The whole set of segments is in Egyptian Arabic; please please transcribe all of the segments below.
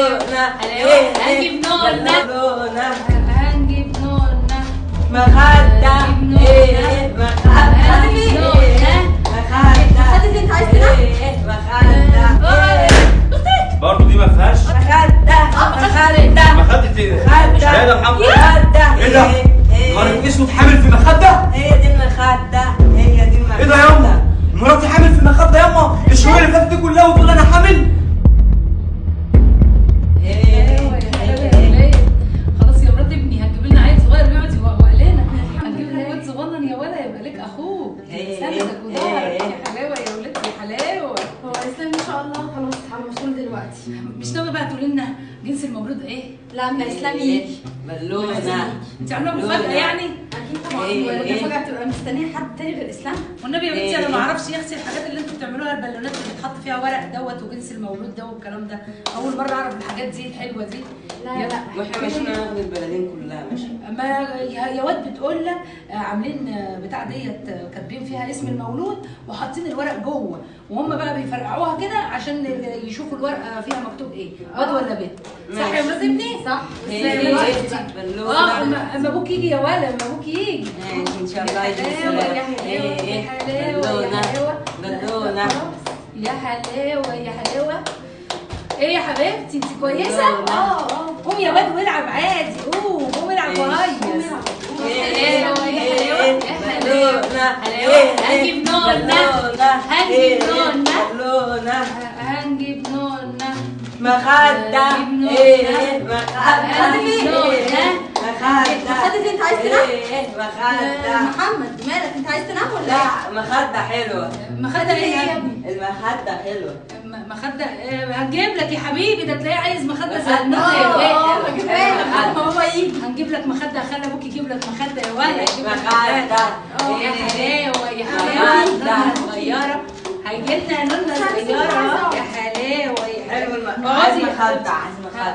بالونه. حلاوة. هنجيب نونه. بالونه. هنجيب نونه. مخده. ايه مخده. ايه مخده. مخدة انت عايز تنام؟ ايه مخده. برضه دي ما فيهاش مخده. مخده. مخدة ايه؟ مخدة. لا ده محمد. مخدة. ايه ده؟ نهارك اسود حامل في مخدة؟ هي دي المخدة. هي دي المخدة. ايه ده ياما؟ مراتي حامل في مخدة ياما، الشهور اللي فاتت دي كلها وتقول انا حامل؟ حلاوة يا حلاوة يا ولاد. خلاص يا مرات ابني هتجيب لنا عيل صغير بيقعد يوقوق لنا. هتجيب لنا واد صغنن يا ولا يبقى لك اخوك سندك وظهرك. يا حلاوة يا ولاد يا حلاوة. هو اسلام ان شاء الله خلاص على الوصول دلوقتي. مش ناوية بقى تقولي لنا جنس المولود ايه؟ لا اما اسلام يجي. بالونه. انت عامله مفاجاة يعني؟ اكيد طبعا. إيه، ولا إيه. المفاجأة بتبقى مستنية حد تاني غير اسلام؟ والنبي يا بنتي انا ما اعرفش يا اختي الحاجات اللي انتوا بتعملوها، البالونات اللي بيتحط فيها ورق دوت وجنس المولود ده والكلام ده، اول مرة اعرف الحاجات دي الحلوة دي. لا لا. واحنا ماشيين ناخد البلدين كلها ماشي. ما يا واد بتقول لك عاملين بتاع ديت كاتبين فيها اسم المولود وحاطين الورق جوه، وهم بقى بيفرقعوها كده عشان يشوفوا الورقة فيها مكتوب ايه، واد ولا بنت. صح يا مرات ابني؟ صح. بالونه. اما ابوك يجي يا ولا، اما ابوك يجي. ماشي ان شاء الله يجي حلاوة يا بالسلامة. حلاوة ايه يا حلاوة يا بالونه. حلاوة بالونه. يا حلاوة يا حلاوة. ايه يا حبيبتي انت كويسة؟ اه اه. قوم يا واد والعب عادي، قوم قوم العب وهيص. حلاوة يا حلاوة يا حلاوة. حلاوة. هنجيب نونه. هنجيب نونه. بالونه. هنجيب نونه. مخدة. ايه مخدة. ايه مخدة. مخدة انت عايز تنام؟ ايه مخدة. محمد مالك انت عايز تنام ولا ايه؟ لا مخدة حلوة. مخدة ايه يا ابني؟ المخدة حلوة. مخدة هنجيب لك يا حبيبي، ده تلاقيه عايز مخدة زي النونة اه يا اه. واد. هجيبها لك لما بابا يجي. هنجيب لك مخدة، هخلي ابوك يجيب لك مخدة يا ولد. يجيب لك مخدة. يا حلاوة يا حلاوة. نونة صغيرة هيجي لنا نونة صغيرة. يا حلاوة يا حلو حلاوة. عايز اقعدي يا مخدة. حبيبتي. عايز مخدة.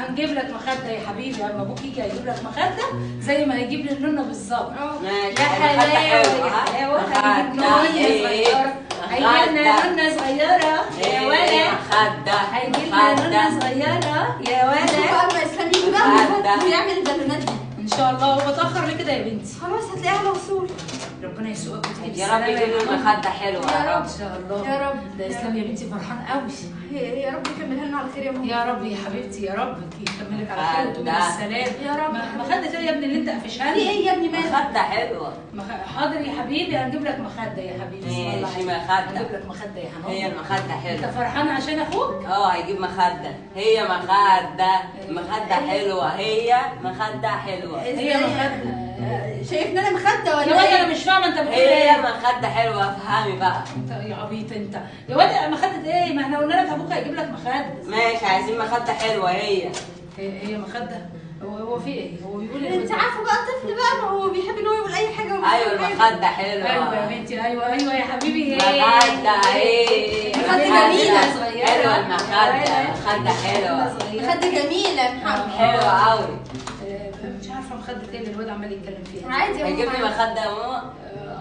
هنجيب لك مخدة يا حبيبي، اما ابوك يجي هيجيب لك مخدة زي ما هيجيب لي النونة بالظبط. ماشي. يا حلاوة يا حلاوة. هنجيب نونة صغيرة. هيجي لنا نونة صغيرة يا ولد. مخدة. هيجي لنا نونة صغيرة يا شوف ولد. بقى اما اسلام يجي بقى ويعمل البالونات دي. ان شاء الله. هو اتأخر ليه كده يا بنتي؟ خلاص هتلاقيها على وصول. ربنا يسوقك وتجيب يا رب السلامة يجيب يا لنا حبيبي. مخدة حلوة يا يا رب. رب. ان شاء الله يا رب. ده اسلام يا بنتي فرحان قوي. يا رب يكملها لنا على خير يا ماما. يا رب يا حبيبتي، يا رب يكملك على خير وتقومي بالسلامة يا رب. مخدة ايه يا ابني اللي انت قافشها في لي؟ ايه يا ابني مالك؟ مخدة حلوة. حاضر يا حبيبي هنجيب لك مخدة يا حبيبي. اسم الله ماشي، عليك. مخدة. هنجيب لك مخدة يا حنان. هي المخدة انت حلوة. فرحان عشان اخوك؟ اه هيجيب مخدة. هي مخدة. مخدة حلوة. هي مخدة حلوة. هي مخدة. شايفني انا مخدة يا ولا واد ايه؟ انا مش فاهمة انت بتقول هي ايه؟ مخدة حلوة افهمي بقى. انت يا عبيط انت يا واد، مخدة ايه؟ ما احنا قلنا لك ابوك هيجيب لك مخدة. ماشي عايزين مخدة حلوة. هي هي مخدة. هو في ايه؟ هو بيقول ايه؟ انت عارفه بقى الطفل بقى ما هو بيحب ان هو يقول اي حاجة ومش ايوه فاهم حاجة. المخدة حلوة. ايوه يا بنتي، ايوه ايوه يا حبيبي. مخدة ايه؟ مخدة جميلة. حلوة المخدة. مخدة حلوة. مخده جميلة يا محمد. حلوة قوي. مش عارفه مخدة ايه اللي الواد عمال يتكلم فيها. عادي يا هيجيب لي ماما. مخدة يا ماما؟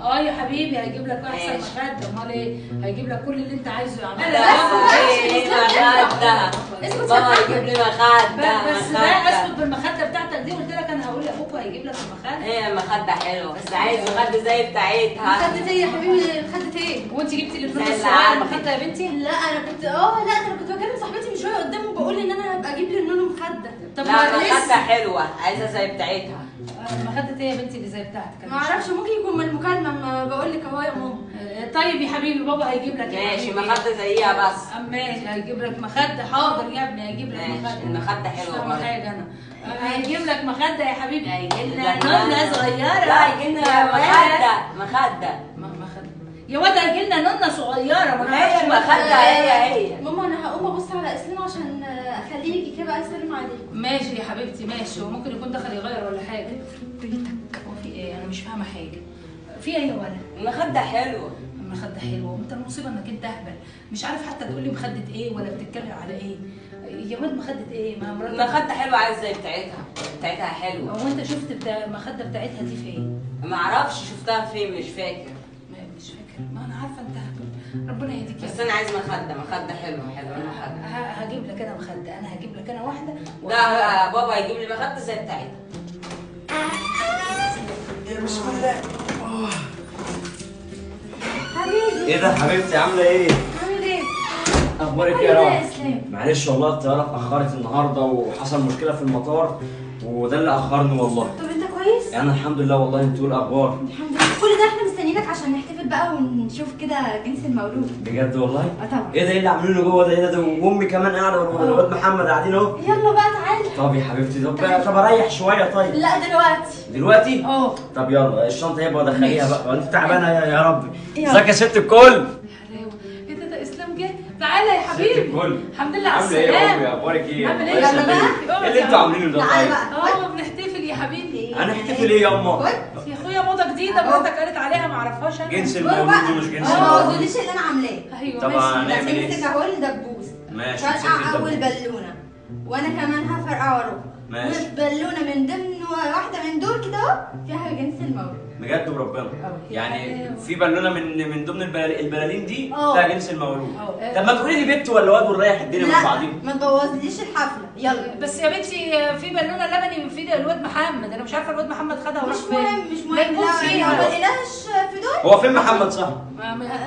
اه يا حبيبي هيجيب لك احسن ماشي. مخدة، امال ايه؟ هيجيب لك كل اللي انت عايزه يا عم. بس بقى عشان ايه اسلام مخدة. اسكت يا بابا محمد. يجيب لي مخدة. بس بقى مخدة. اسكت بالمخدة بتاعتك دي، قلت لك انا هقول لابوك هيجيب لك المخدة. هي مخدة حلوة بس عايز مخدة زي بتاعتها. مخدة ايه يا حبيبي؟ مخدة ايه؟ وانت جبتي للنونة زي اللي الصغيرة عندي. مخدة يا بنتي؟ لا انا كنت لا ده انا كنت بكلم صاحبتي من شوية قدامه وبقول ان انا هبقى اجيب للنونو مخده. طب لا ما مخدة لسه حلوة عايزة زي بتاعتها. مخدة ايه يا بنتي اللي زي بتاعتك؟ أنا ما مش اعرفش، ممكن يكون من المكالمة ما بقول لك اهو يا ماما. طيب يا حبيبي بابا هيجيب لك يا ماشي حبيبي. مخدة زيها بس. ماشي هيجيب لك مخدة. حاضر يا ابني هيجيب لك ماشي، مخدة. المخدة مش حلوة فاهمة برضه. حاجة أنا. هيجيب لك مخدة يا حبيبي. هيجي لنا لا، نونة صغيرة. لا هيجي لنا يا ولد. مخدة. مخدة. مخدة يا واد، هيجي لنا نونة صغيرة. ما هي نعرفش المخدة هي هي. ماما انا هقوم ابص على اسلام عشان اخليه يجي كده بقى يسلم عليك. ماشي يا حبيبتي ماشي. هو ممكن يكون دخل يغير ولا حاجة. بيتك هو في ايه؟ أنا مش فاهمة حاجة. في ايه يا ولد؟ المخدة حلوة. المخدة حلوة، وانت المصيبة انك انت اهبل، مش عارف حتى تقول لي مخدة ايه ولا بتتكلم على ايه. يا واد مخدة ايه؟ ما مراتك المخدة حلوة عايز زي بتاعتها. بتاعتها حلوة. هو انت شفت بتاع المخدة بتاعتها دي فين؟ ما اعرفش شفتها فين، مش فاكر. مش فاكر. ما انا عارفة انت اهبل. ربنا ربنا يهديك. بس انا عايز مخده، مخده حلوة حلوة. انا مخده هجيب لك انا مخده، انا هجيب لك انا واحدة. لا بابا هيجيب لي مخده زي بتاعتها. يا بسم الله. حبيبي ايه ده حبيبتي، عامله ايه؟ عامل ايه؟ اخبارك ايه يا روعه؟ معلش والله الطيارة اتاخرت النهارده وحصل مشكلة في المطار وده اللي اخرني والله. طب انت كويس؟ انا الحمد لله والله. انتوا ايه الاخبار؟ الحمد لله. كل ده احنا مستنيينك عشان نحتفل بقى ونشوف كده جنس المولود. بجد والله؟ اه طبعا. ايه ده، ايه اللي عاملينه جوه ده؟ ايه ده، وامي كمان قاعدة والواد محمد قاعدين اهو. يلا بقى تعالى. طب يا حبيبتي، طب اريح شوية. طيب لا دلوقتي. دلوقتي؟ اه. طب يلا الشنطة هي بقى دخليها بقى، انت تعبانة يا رب. ازيك يا ست الكل؟ حلاوة. ايه ده اسلام جه؟ تعالى يا حبيبي. الحمد لله على السلامة. عامله ايه يا امي؟ اخبارك ايه؟ عامل ايه؟ يلا بقى. ايه اللي انتوا عاملينه ده؟ تعالى طيب بقى. بنحتفل يا حبيبي. هنحتفل ايه ياما؟ يا اخويا موضة جديدة مراتك قالت عليها ما اعرفهاش انا. جنس المولود ومش جنس ما المولود. تبوظوليش اللي انا عاملاه. ايوه طبعا. ماشي. هنعمل ايه؟ امسك اهو الدبوس. ماشي. فرقع اول بالونه وانا كمان هفرقع وراك. ماشي. والبالونه من ضمن واحدة من دول كده اهو فيها جنس المولود. بجد وربنا؟ يعني في بالونه من ضمن البلالين دي فيها جنس المولود. طب ما تقولي لي بنت ولا واد ونريح الدنيا من بعضينا. لا ما تبوظليش الحفلة. يلا. بس يا بنتي في بالونه لبني في الواد محمد، انا مش عارفه الواد محمد خدها وراح فين. مش مهم مش مهم. لا ما لقيناهاش في دول. هو فين محمد صح؟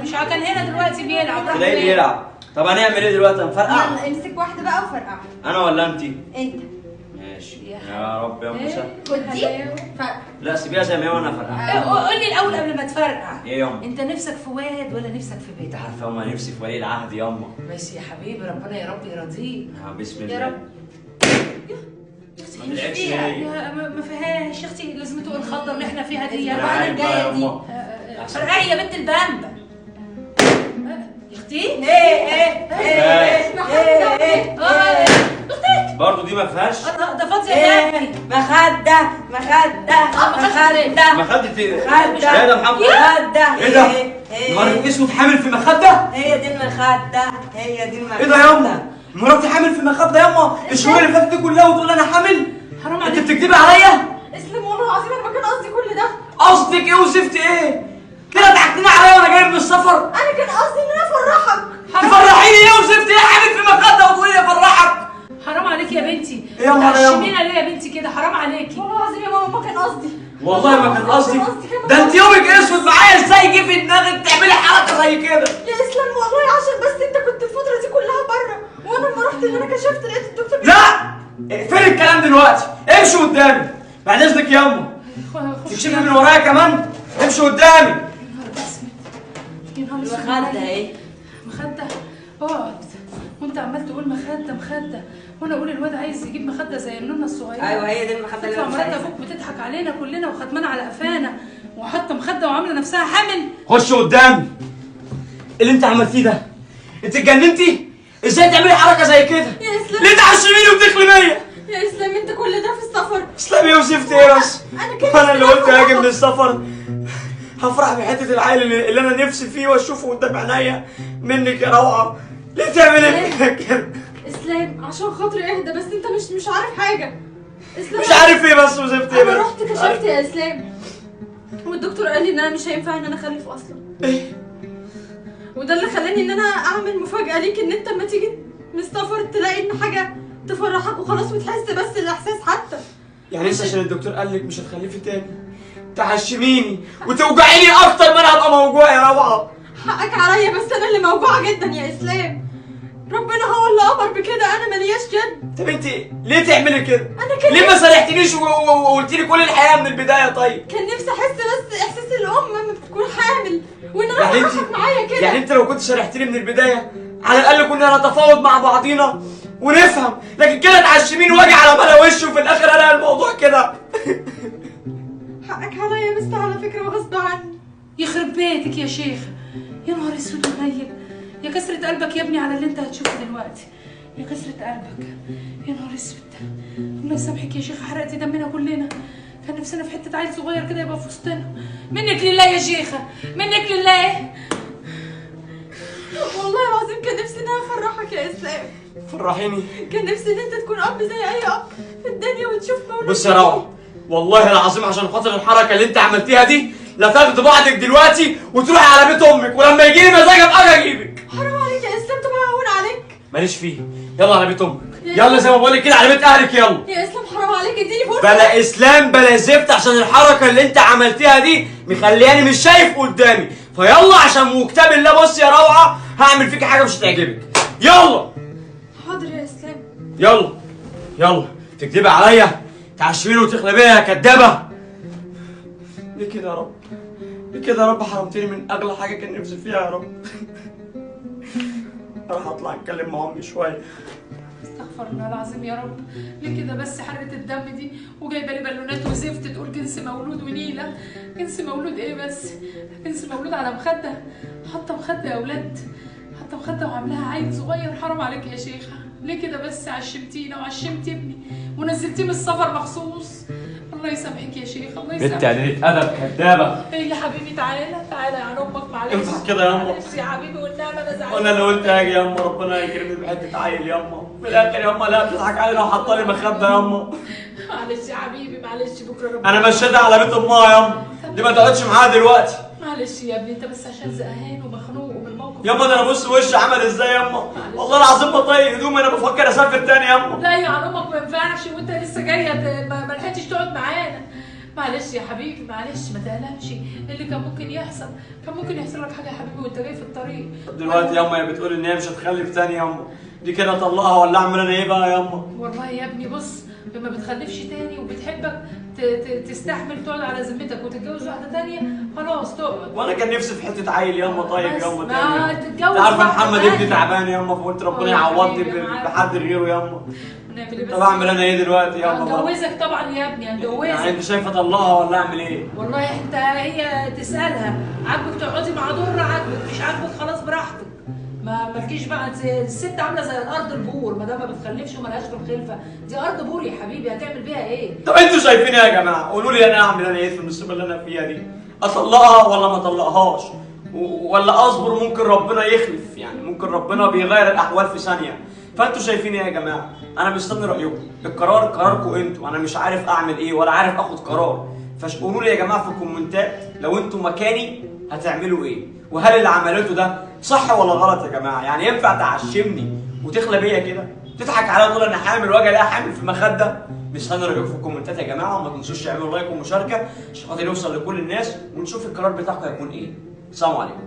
مش كان هنا دلوقتي بيلعب. تلاقيه بيلعب. طب هنعمل ايه دلوقتي؟ هنفرقع؟ يلا امسك واحدة بقى وفرقعها. انا ولا انت؟ انت. ماشي يا رب يا موسى. خد دي فرقع. لا سيبيها زي ما هي وانا افرقع. قول لي الاول قبل ما تفرقع. ايه ياما؟ انت نفسك في واد ولا نفسك في بنت؟ انت عارفه ياما نفسي في ولي العهد ياما. ماشي يا حبيبي، ربنا يا رب يرضيك. بسم الله يا رب. ما طلعتش ليه؟ ما فيهاش يا اختي، لازم تقول الخضه اللي احنا فيها دي. انا الجاية دي. فرقعي يا بنت البامبا. يا اختي ايه ايه ايه ايه ايه برضه دي ما فيهاش. ده فاضية يا مخده مخده مخده مخده ايه؟ مخده. ايه ده محمد؟ مخده. ايه ده؟ مرات اسود حامل في مخده؟ هي دي المخدة، هي دي المخدة. ايه ده ياما؟ مراتي حامل في مخده ياما؟ الشهور اللي فاتت دي كلها وتقول انا حامل؟ حرام عليك. انت بتكدبي عليا؟ اسلم والله العظيم انا ما كان قصدي كل ده. قصدك ايه وزفت ايه؟ كده ضحكتني عليا وانا جاي من السفر؟ انا كان قصدي ان انا افرحك. تفرحيني ايه وزفت ايه؟ حامل في مخده وتقولي لي افرحك؟ حرام عليكي يا بنتي. ايه يا مريم؟ تعشمينا ليه يا بنتي كده؟ حرام عليكي والله العظيم يا ماما ما كان قصدي. والله ما كان قصدي. ده انت يومك اسود معايا، ازاي جه في دماغك تعملي حركة زي كده؟ يا اسلام والله عشان بس انت كنت الفترة دي كلها بره، وانا لما رحت ان انا كشفت لقيت الدكتور. لا اقفلي الكلام دلوقتي، امشي قدامي بعد اذنك ياما. تكشفي من ورايا كمان؟ امشي قدامي. يا نهار اسود يا نهار اسود. مخده اهي. مخده؟ اقعد وانت عمال تقول مخده مخده، وانا اقول الواد عايز يجيب مخده زي النونه الصغيرة. ايوه هي دي المخدة اللي انا مرات ابوك بتضحك علينا كلنا وختمانه على قفانا وحاطه مخده وعامله نفسها حامل. خش قدامي. اللي انت عملتيه ده، انت اتجننتي؟ ازاي تعملي حركة زي كده؟ يا اسلام ليه تعشميني وتخلي بيا؟ يا اسلام انت كل ده في السفر؟ اسلام ايه وزفت ايه بس؟ انا اللي قلت هاجي من السفر هفرح بحته العيل اللي انا نفسي فيه واشوفه قدام عينيا منك يا روعه. ليه تعمل ايه كده؟ اسلام عشان خاطري اهدى بس، انت مش عارف حاجة. اسلام مش عارف ايه بس وزفت ايه بس؟ انا رحت كشفت يا اسلام والدكتور قال لي ان انا مش هينفع ان انا اخلف اصلا. ايه؟ وده اللي خلاني ان انا اعمل مفاجاة ليك، ان انت لما تيجي من السفر تلاقي ان حاجة تفرحك وخلاص وتحس بس الاحساس حتى. يعني انت عشان الدكتور قال لك مش هتخلفي تاني تعشميني وتوجعيني اكتر ما انا هبقى موجوع يا روعه؟ حقك عليا بس انا اللي موجوعه جدا يا اسلام. ربنا هو اللي امر بكده، انا ملياش يد. طب انت ليه تعملي كده؟ انا كان ليه ما صالحتنيش وقلتي لي كل الحقيقة من البداية؟ طيب كان نفسي احس بس احساس الام لما بتكون حامل وان انا يعني افرحك معايا كده. يعني انت لو كنت شرحتي لي من البداية على الاقل كنا نتفاوض مع بعضينا ونفهم، لكن كده تعشميني واجي على بلا وشي وفي الاخر الاقي الموضوع كده. حقك عليا بس على فكرة غصب عني. يخرب بيتك يا شيخ، يا نهار اسود ومنيل، يا كسرة قلبك يا ابني على اللي انت هتشوفه دلوقتي، يا كسرة قلبك، يا نهار اسود. الله يسامحك يا شيخ، حرقتي دمنا كلنا، كان نفسنا في حتة عيل صغير كده يبقى في وسطنا. منك لله يا شيخة، منك لله. والله العظيم كان نفسي ان انا افرحك يا اسلام. فرحيني. كان نفسي ان انت تكون اب زي اي اب في الدنيا وتشوف مولود. بص يا روعه، والله العظيم عشان خاطر الحركة اللي انت عملتيها دي لا تاخدي بعضك دلوقتي وتروحي على بيت امك، ولما يجي لي مزاج ابقى اجيبك. حرام عليك يا اسلام، طب اهون عليك. ماليش فيه، يلا على بيت امك، يلا زي ما بقول لك كده على بيت اهلك. يلا يا اسلام حرام عليك، اديني فرصة. بلا اسلام بلا زفت، عشان الحركة اللي انت عملتيها دي مخلياني مش شايف قدامي. فيلا عشان وكتاب الله، بص يا روعه هعمل فيك حاجة مش هتعجبك. يلا. حاضر يا اسلام. يلا يلا، تكدبي عليا تعشميني وتخلبيها يا كدابه. ليه كده يا رب؟ ليه كده يا رب؟ حرمتني من اغلى حاجة كان نفسي فيها يا رب. انا هطلع اتكلم مع امي شوية. استغفر الله العظيم يا رب، ليه كده بس حرقة الدم دي وجايبه لي بالونات وزفت تقول جنس مولود ونيله. جنس مولود ايه بس؟ جنس مولود على مخده، حاطه مخده يا اولاد، حاطه مخده وعاملاها عيل صغير. حرام عليك يا شيخه، ليه كده بس؟ عشمتينا وعشمتي ابني ونزلتيه من السفر مخصوص. الله يسامحك يا شيخ، الله يسامحك. بنت قليلة ادب كدابه. ايه يا حبيبي، تعالى تعالى يا عن امك، معلش امسح كده يا يما. معلش يا حبيبي والنعمة انا زعلانة. وانا اللي قلت هاجي يا يما، ربنا يكرمني بحته عيل يما، في الاخر يما لا بتضحك علينا وحاطه لي مخده يما. معلش يا حبيبي معلش، بكره ربنا. انا مشيتها على بيت امها يما، دي ما تقعدش معاها دلوقتي. معلش يا ابني، انت بس عشان زهقان ومخنوق ومن الموقف. يما ده انا بص وشي عمل ازاي يما، والله العظيم ما طايق هدومي، انا بفكر اسافر تاني يما. لا يا عن امك ما ينفعش، وانت لسه جاية ما لحقتش تقعد معانا. معلش يا حبيبي معلش، ما تقلقش، اللي كان ممكن يحصل كان ممكن يحصل لك حاجة يا حبيبي وانت جاي في الطريق. طب دلوقتي يما هي بتقول ان هي مش هتخلف تاني يما، دي كده اطلقها ولا اعمل انا ايه بقى يما؟ والله يا ابني بص، لما بتخلفش تاني وبتحبك تستحمل تقعد على ذمتك وتتجوز واحدة تانية، خلاص تقعد. وانا كان نفسي في حتة عيل يما. طيب يما تاني ما تتجوز. انت عارفه محمد ابني تعبان يما، فقلت ربنا يعوضني بحد غيره يما. نعمل ايه بس؟ طب اعمل انا ايه دلوقتي يما؟ هنجوزك طبعا يا ابني، هنجوزك. يعني انت شايفه اطلقها ولا اعمل ايه؟ والله انت هي تسالها، عاجبك تقعدي مع ضره، عاجبك مش عاجبك خلاص براحتك. ما مالكيش بقى، الست عامله زي الارض البور، ما دام ما بتخلفش ومالهاش في الخلفة، دي ارض بور يا حبيبي، هتعمل بيها ايه؟ طب انتوا شايفين ايه يا جماعة؟ قولوا لي انا اعمل انا ايه في المصيبة اللي انا فيها دي؟ اطلقها ولا ما اطلقهاش؟ ولا اصبر؟ ممكن ربنا يخلف، يعني ممكن ربنا بيغير الاحوال في ثانية. فانتوا شايفين ايه يا جماعة؟ انا مستني رايكم، القرار قراركم انتوا، انا مش عارف اعمل ايه ولا عارف اخد قرار. فقولوا لي يا جماعة في الكومنتات لو انتوا مكاني هتعملوا ايه؟ وهل اللي عملته ده صح ولا غلط يا جماعة؟ يعني ينفع تعشمني وتخلى بيا كده؟ تضحك عليا وتقول انا حامل واجي الاقيها حامل في مخده؟ مستني رايكم في الكومنتات يا جماعة، وما تنسوش تعملوا like ومشاركة عشان خاطر يوصل لكل الناس، ونشوف القرار بتاعكم هيكون ايه. السلام عليكم.